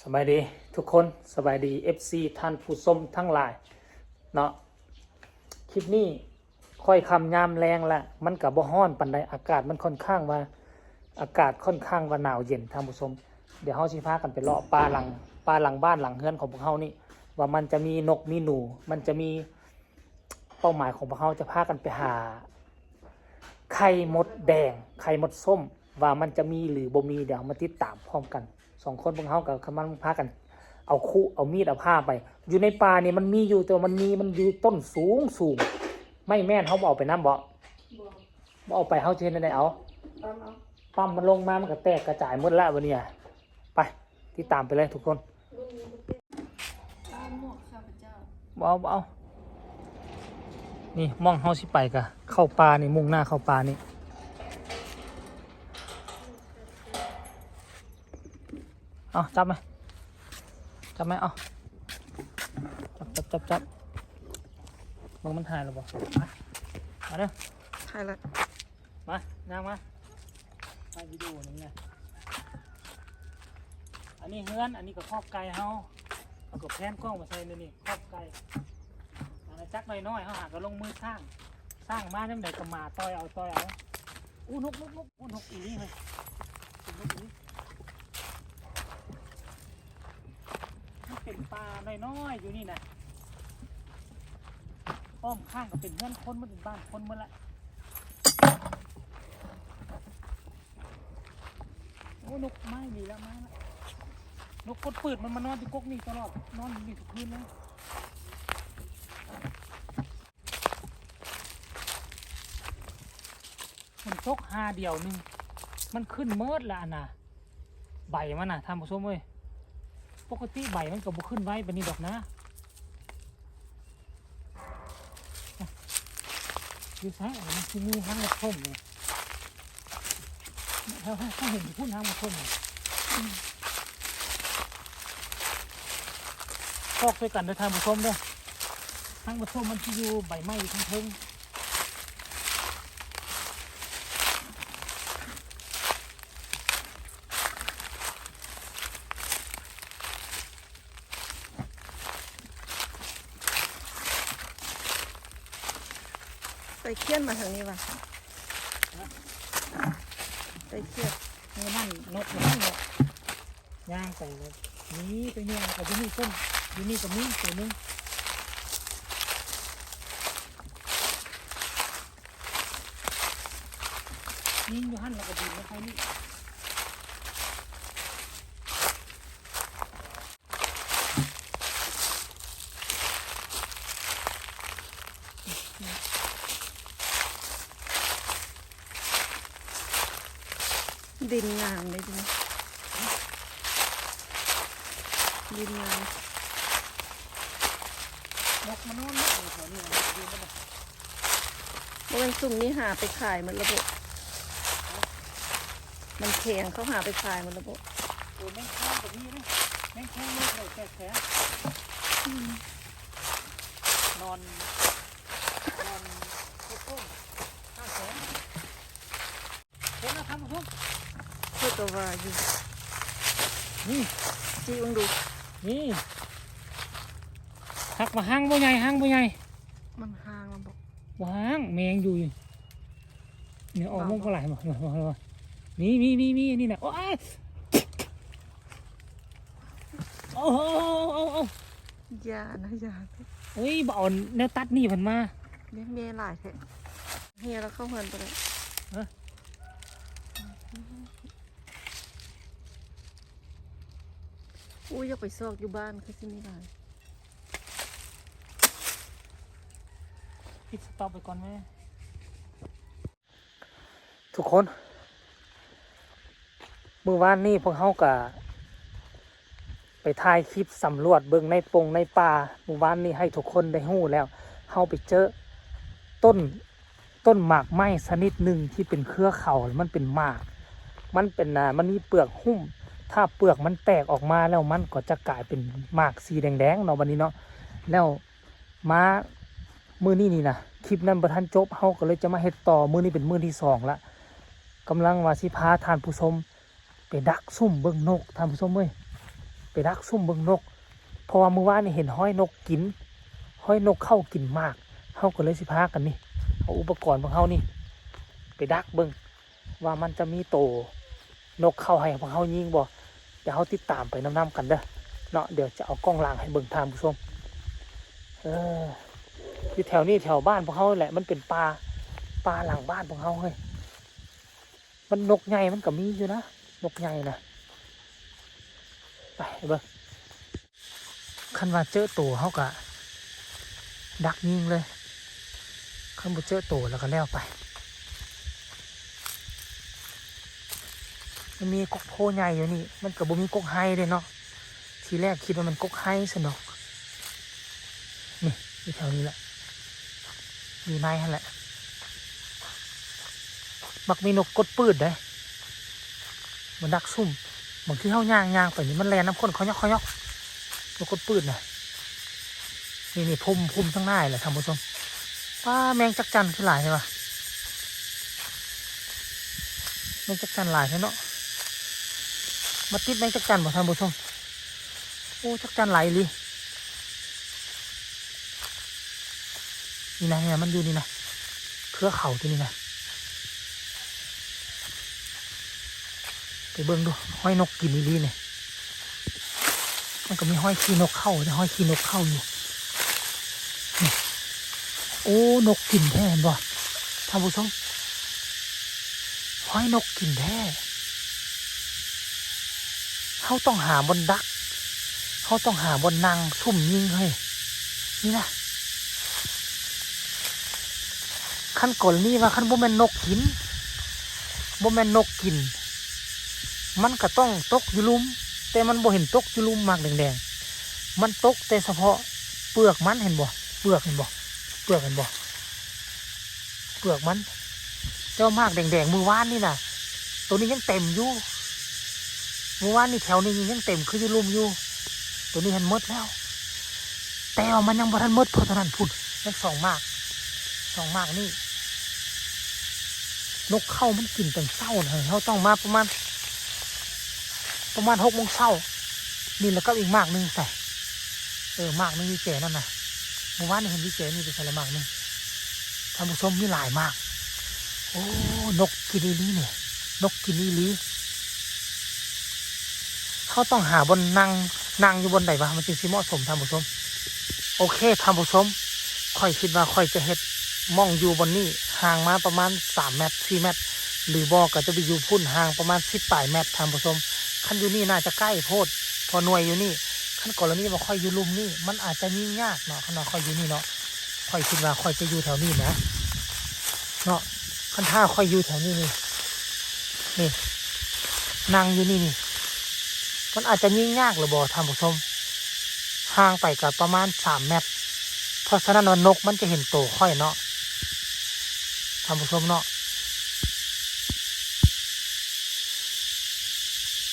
ສະບາຍດີທຸກຄົນ, ສະບາຍດີ ເອັຟຊີ ທ່ານຜູ້ຊົມທັງຫຼາຍເນາະ. ຄລິບນີ້ຄ່ອຍຄ່ຳຍາມແລງລະ ມັນກະບໍ່ຮ້ອນປານໃດ, ອາກາດມັນຄ່ອນຂ້າງວ່າ ອາກາດຄ່ອນຂ້າງວ່າໜາວເຢັນທ່ານຜູ້ຊົມ. ດຽວເຮົາຊິພາກັນໄປເລາະປ່າຫຼັງ ປ່າຫຼັງບ້ານຫຼັງເຮືອນຂອງພວກເຮົານີ້ ວ່າມັນຈະມີນົກມີໜູ ມັນຈະມີ ເປົ້າໝາຍຂອງພວກເຮົາຈະພາກັນໄປຫາໄຂ່ມົດແດງ ໄຂ່ມົດສົ້ມ ວ່າມັນຈະມີຫຼືບໍ່ມີ ດຽວເຮົາມາຕິດຕາມພ້ອມກັນ. ສອງຄົນພວກເຮົາກໍກຳລັງພາກັນເອົາຄຸ ເອົາມີດ ເອົາພ້າໄປ. ຢູ່ໃນປ່ານີ້ມັນມີຢູ່ ແຕ່ວ່າມັນມີ ມັນຢູ່ຕົ້ນສູງໆ. ໄມ້ແມ່ນເຮົາບໍ່ເອົາໄປນຳບໍ? ບໍ່ ບໍ່ເອົາໄປ ເຮົາຊິເຮັດແນວໃດເອົາ? ປ້ຳເອົາ ປ້ຳມັນລົງມາ ມັນກໍແຕກກະຈາຍໝົດລະບັດນີ້. ໄປ ຕິດຕາມໄປເລີຍທຸກຄົນ. ບໍ່ເອົາ ບໍ່ເອົາ. ນີ້ ໝ່ອງເຮົາຊິໄປກະເຂົ້າປ່ານີ້ ມຸ່ງໜ້າເຂົ້າປ່ານີ້. ເອົາ ຈັບມາ ຈັບມາ ເອົາ ຈັບ ຈັບ ຈັບ ຈັບ. ເບິ່ງມັນຖ່າຍແລ້ວບໍ່? ມາ ມາເດີ ຖ່າຍແລ້ວ. ມາ ຍ່າງມາ ຖ່າຍວິດີໂອນີ້ນະ. ອັນນີ້ເຮືອນ ອັນນີ້ກໍຄອກໄກ່ເຮົາ. ເຮົາກໍແພນກ້ອງມາໃສ່ໃນນີ້ ຄອກໄກ່. ອານາຈັກນ້ອຍໆ ເຮົາຫາກໍລົງມືສ້າງ. ສ້າງມາຍາມໃດກໍໝາຕ່ອຍເອົາ ຕ່ອຍເອົາ. ອູ້ ນົກ ນົກ ນົກ. ໂອ້ ນົກອີ່ຫຼີເວີຍ ເປັນນົກອີ່ຫຼີ. ມັນເປັນປ່ານ້ອຍໆ ຢູ່ນີ້ນະ. ອ້ອມຂ້າງກໍເປັນເຮືອນຄົນໝົດ ເປັນບ້ານຄົນໝົດລະ. ໂອ້ ນົກມາອີ່ຫຼີລະ ມາລະ. ນົກກົດປືດມັນມານອນຢູ່ກົກນີ້ຕະຫຼອດ ນອນຢູ່ນີ້ທຸກຄືນເລີຍ. ຝົນຕົກຫາດຽວໜຶ່ງ ມັນຂຶ້ນເໝິດລະ ອັນນະ ໃບມັນນະ ທ່ານຜູ້ຊົມເອີຍ. ປົກກະຕິໃບມັນກໍບໍ່ຂຶ້ນໄວປານນີ້ດອກນະ. ຢູ່ໃສ? ອັນນີ້ມັນຊິມີຫາງໝາກສົ້ມນີ້. ເຮົາ ເຮົາ ເຮົາເຫັນຢູ່ພຸ້ນຫາງໝາກສົ້ມນີ້. ອືມ ຊອກໃສ່ກັນເດີທ່ານຜູ້ຊົມເດີ. ຫາງໝາກສົ້ມມັນຊິຢູ່ໃບໄມ້ຢູ່ທາງເທິງ. ໄຕຂຽນມາທາງນີ້ຫວາ? ຮະ? ໄຕຂຽນ. ເອີ ນັ້ນນົກຢູ່ນັ້ນເນາະ. ຍ່າງໄປເລີຍ. ນີ້ ໄປຍ່າງໄປ ຢູ່ນີ້ຕົ້ນ ຢູ່ນີ້ກໍມີຕົວໜຶ່ງ. ຍິງຢູ່ຫັ້ນ ແລ້ວກໍບິນມາທາງນີ້. ດິນງາມເດ້ ດິນງາມ. ນົກມານອນເນາະ ແຖວນີ້ນະ ຢູ່ນະ. ບໍ່ແມ່ນຊຸມນີ້ຫາໄປຂາຍໝົດແລ້ວບໍ? ມັນແຂງ ເຂົາຫາໄປຂາຍໝົດແລ້ວບໍ? ໂອ້ ແມງຄອງກໍມີເດ້ ແມງຄອງໂລເທົ່າໃດ ແປດແສນ. ອືມ ນອນ ນອນໂຄດໂພງ ຫ້າແສນ. ເຫັນແລ້ວທ່ານຜູ້ຊົມ ຂ້ອຍກໍວ່າຢູ່. ນີ້ ຊິເບິ່ງດູ ນີ້. ຫາກວ່າຫາງບໍ່ໃຫຍ່ ຫາງບໍ່ໃຫຍ່. ມັນຫາງແລ້ວບໍ? ບໍ່ຫາງ ແມງຢູ່. ນີ້ອອກມາບໍ່ຫຼາຍບໍ່? ມີ ມີ ມີ ມີ ນີ້ນະ. ໂອ້ຍ ໂອ້ໂຫ ໂອ້ໂຫ ໂອ້ໂຫ ຢ່ານະ ຢ່າ. ໂອ້ຍ ບໍ່ເອົາແນວຕັດນີ້ເພິ່ນມາ. ແມ່ນແມ່ຫຼາຍແທ້ ເຮຍລະເຂົ້າເຮືອນບໍ່ໄດ້. ຮະ? ໂອ້ຍ ຢາກໄປຊອກຢູ່ບ້ານ ຄືຊິມີຫຼາຍ. ປິດສະຕັອບໄວ້ກ່ອນແມ່. ທຸກຄົນ ມື້ວານນີ້ພວກເຮົາກະໄປຖ່າຍຄລິບສຳຫຼວດເບິ່ງໃນປົງໃນປ່າ. ມື້ວານນີ້ໃຫ້ທຸກຄົນໄດ້ຮູ້ແລ້ວ ເຮົາໄປເຈີຕົ້ນ ຕົ້ນໝາກໄມ້ຊະນິດໜຶ່ງທີ່ເປັນເຄືອເຂົາ ແລ້ວມັນເປັນໝາກ ມັນເປັນ ອ່າ ມັນມີເປືອກຫຸ້ມ. ຖ້າເປືອກມັນແຕກອອກມາແລ້ວ ມັນກໍຈະກາຍເປັນໝາກສີແດງໆເນາະ ບັດນີ້ເນາະ. ແລ້ວ ມາມື້ນີ້ນີ້ນະ ຄລິບນັ້ນບໍ່ທັນຈົບ ເຮົາກໍເລີຍຈະມາເຮັດຕໍ່. ມື້ນີ້ເປັນມື້ທີສອງລະ ກຳລັງວ່າຊິພາທ່ານຜູ້ຊົມໄປດັກຊຸ່ມເບິ່ງນົກ ທ່ານຜູ້ຊົມເອີຍ. ປດັກຊຸ່ມເບິ່ງນົກ ເພາະວ່າມື້ວານນີ້ເຫັນຮອຍນົກກິນ ຮອຍນົກເຂົ້າກິນໝາກ ເຮົາກໍເລີຍຊິພາກັນນີ້ ເອົາອຸປະກອນຂອງເຮົານີ້ໄປດັກເບິ່ງ ວ່າມັນຈະມີໂຕນົກເຂົ້າໃຫ້ພວກເຮົາຍິງບໍ່. ດຽວເຮົາຕິດຕາມໄປນຳໆກັນເດີເນາະ. ດຽວຈະເອົາກ້ອງຫຼັງໃຫ້ເບິ່ງທ່ານຜູ້ຊົມ. ເອີ ຢູ່ແຖວນີ້ແຖວບ້ານພວກເຮົາແຫຼະ ມັນເປັນປ່າ ປ່າຫຼັງບ້ານພວກເຮົາເຮີ້ຍ. ມັນນົກໃຫຍ່ມັນກໍມີຢູ່ນະ ນົກໃຫຍ່ນະ. ໄປເບິ່ງ. ຄັນວ່າເຈີໂຕເຮົາກະດັກຍິງເລີຍ ຄັນບໍ່ເຈີໂຕແລ້ວກໍແລ້ວໄປ. ມັນມີກົກໂພໃຫຍ່ຢູ່ນີ້ ມັນກໍບໍ່ມີກົກໄຮເດ້ເນາະ. ທີແລກຄິດວ່າມັນກົກໄຮຊັ້ນດອກ. ນີ້ ຢູ່ແຖວນີ້ແຫຼະ ຢູ່ໃນຫັ້ນແຫຼະ. ມັກມີນົກກົດປືດເດ້ ມັນດັກຊຸ່ມ. ບາງທີເຮົາຍ່າງໆໄປນີ້ ມັນແລ່ນນຳຄົນເຂົາຍອກໆ ນົກກົດປືດນະ. ນີ້ໆ ພຸ່ມ ພຸ່ມທັງຫຼາຍແຫຼະທ່ານຜູ້ຊົມ. ປ້າ ແມງຈັກຈັ່ນຄືຫຼາຍແທ້ວະ ແມງຈັກຈັ່ນຫຼາຍແທ້ເນາະ. ມາຕິດແມງຈັກຈັ່ນບໍ່ທ່ານຜູ້ຊົມ? ໂອ້ ຈັກຈັ່ນຫຼາຍອີ່ຫຼີ. ນີ້ນະ ນີ້ນະ ມັນຢູ່ນີ້ນະ ເຄືອເຂົາຕົວນີ້ນະ. ໄປເບິ່ງດູ ຮອຍນົກກິນອີ່ຫຼີນີ້. ມັນກໍມີຮອຍຂີ້ນົກເຂົ້າເດ້ ຮອຍຂີ້ນົກເຂົ້າຢູ່ນີ້. ໂອ້ ນົກກິນແທ້ ເຫັນບໍ່ທ່ານຜູ້ຊົມ? ຮອຍນົກກິນແທ້. ເຮົາຕ້ອງຫາບ່ອນດັກ ເຮົາຕ້ອງຫາບ່ອນນັ່ງຊຸ່ມຍິງເຮີ້ຍ. ນີ້ນະ ຄັນກໍລະນີວ່າ ຄັນບໍ່ແມ່ນນົກກິນ ບໍ່ແມ່ນນົກກິນ ມັນກໍຕ້ອງຕົກຢູ່ລຸ່ມ. ແຕ່ມັນບໍ່ເຫັນຕົກຢູ່ລຸ່ມໝາກແດງໆ ມັນຕົກແຕ່ສະເພາະເປືອກມັນ ເຫັນບໍ່? ເປືອກ ເຫັນບໍ່? ເປືອກ ເຫັນບໍ່? ເປືອກມັນ. ແຕ່ວ່າໝາກແດງໆມື້ວານນີ້ນະ ໂຕນີ້ຍັງເຕັມຢູ່. ມື້ວານນີ້ແຖວນີ້ຍັງເຕັມຄືຢູ່ລຸ່ມຢູ່. ໂຕນີ້ຫັ້ນໝົດແລ້ວ ແຕ່ວ່າມັນຍັງບໍ່ທັນໝົດ ເພາະເທົ່ານັ້ນພຸ້ນ ຍັງສອງໝາກ ສອງໝາກນີ້. ນົກເຂົ້າມັນກິນແຕ່ເຊົ້ານະ ເຮົາຕ້ອງມາປະມານ ປະມານຫົກໂມງເຊົ້າ. ນີ້ລະກັບອີກໝາກໜຶ່ງໃສ ເອີ ໝາກໜຶ່ງຢູ່ແຈນັ້ນນະ. ມື້ວານນີ້ເຫັນຢູ່ແຈນີ້ໄປໃສລະໝາກໜຶ່ງ. ທ່ານຜູ້ຊົມ ມີຫຼາຍໝາກ. ໂອ້ ນົກກິນອີ່ຫຼີນີ້ ນົກກິນອີ່ຫຼີ. ເຮົາຕ້ອງຫາບ່ອນນັ່ງ ນັ່ງຢູ່ບ່ອນໃດວະ ມັນຈຶ່ງຊິເໝາະສົມທ່ານຜູ້ຊົມ? ໂອເຄທ່ານຜູ້ຊົມ ຂ້ອຍຄິດວ່າຂ້ອຍຈະເຮັດໝ່ອງຢູ່ບ່ອນນີ້ ຫ່າງມາປະມານສາມແມັດ ສີ່ແມັດ ຫຼືບໍ່ກໍຈະໄປຢູ່ພຸ້ນ ຫ່າງປະມານສິບປາຍແມັດທ່ານຜູ້ຊົມ. ຄັນຢູ່ນີ້ໜ້າຈະໃກ້ໂພດ ເພາະໜ່ວຍຢູ່ນີ້. ຄັນກໍລະນີວ່າຂ້ອຍຢູ່ລຸ່ມນີ້ ມັນອາດຈະຍິງຍາກເນາະ. ຄັນວ່າຂ້ອຍຢູ່ນີ້ເນາະ ຂ້ອຍຄິດວ່າຂ້ອຍຈະຢູ່ແຖວນີ້ນະ ເນາະ. ຄັນຖ້າຂ້ອຍຢູ່ແຖວນີ້ນີ້ ນີ້ ນັ່ງຢູ່ນີ້ນີ້ ມັນອາດຈະຍິງຍາກຫຼືບໍ່ທ່ານຜູ້ຊົມ? ຫ່າງໄປກໍປະມານສາມແມັດ. ເພາະສະນັ້ນວ່ານົກມັນຈະເຫັນໂຕຂ້ອຍເນາະ ທ່ານຜູ້ຊົມເນາະ.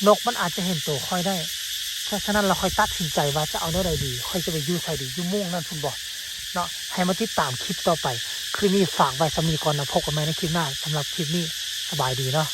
ນົກມັນອາດຈະເຫັນໂຕຂ້ອຍໄດ້. ເພາະສະນັ້ນແລ້ວຂ້ອຍຕັດສິນໃຈວ່າຈະເອົາແນວໃດດີ ຂ້ອຍຈະໄປຢູ່ໃສດີ ຢູ່ມຸ້ງນັ້ນພຸ້ນບໍ່ເນາະ. ໃຫ້ມາຕິດຕາມຄລິບຕໍ່ໄປ. ຄລິບນີ້ຝາກໄວ້ສ່ຳນີ້ກ່ອນນະ ພົບກັນໃໝ່ໃນຄລິບໜ້າ. ສຳລັບຄລິບນີ້ ສະບາຍດີເນາະ.